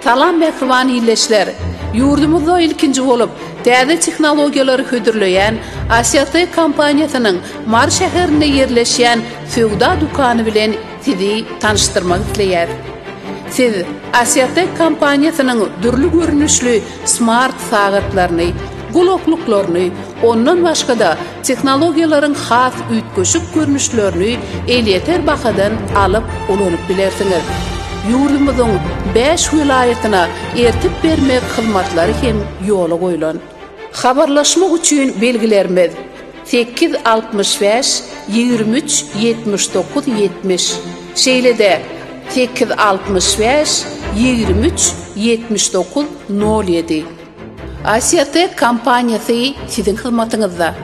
Salam mähriban ildeşler! Ýurdumyzda ilkinji bolup täze tehnologiýalary hödürleýän Asiatek kompaniýasynyň Mary şäherinde ýerleşýän söwda dükany bilen sizi tanyşdyrmak isleýäris. Siz Asiatek kompaniýasynyň dürli görnüşli smart sagatlaryny, gulaklyklaryny, ondan başga-da tehnologiýalaryň has üýtgeşik görnüşlerini elýeter bahadan alyp ulanyp bilersiňiz. Ýurdumyzyň bäş welaýatyna ertip bermek hyzmatlary hem ýola goýlan. Habarlaşmak üçin belgilerimiz, 8 65 23 79 70, şeýle-de 8 65 23 79 07. Asiatek kompaniýasy siziň hyzmatyňyzda.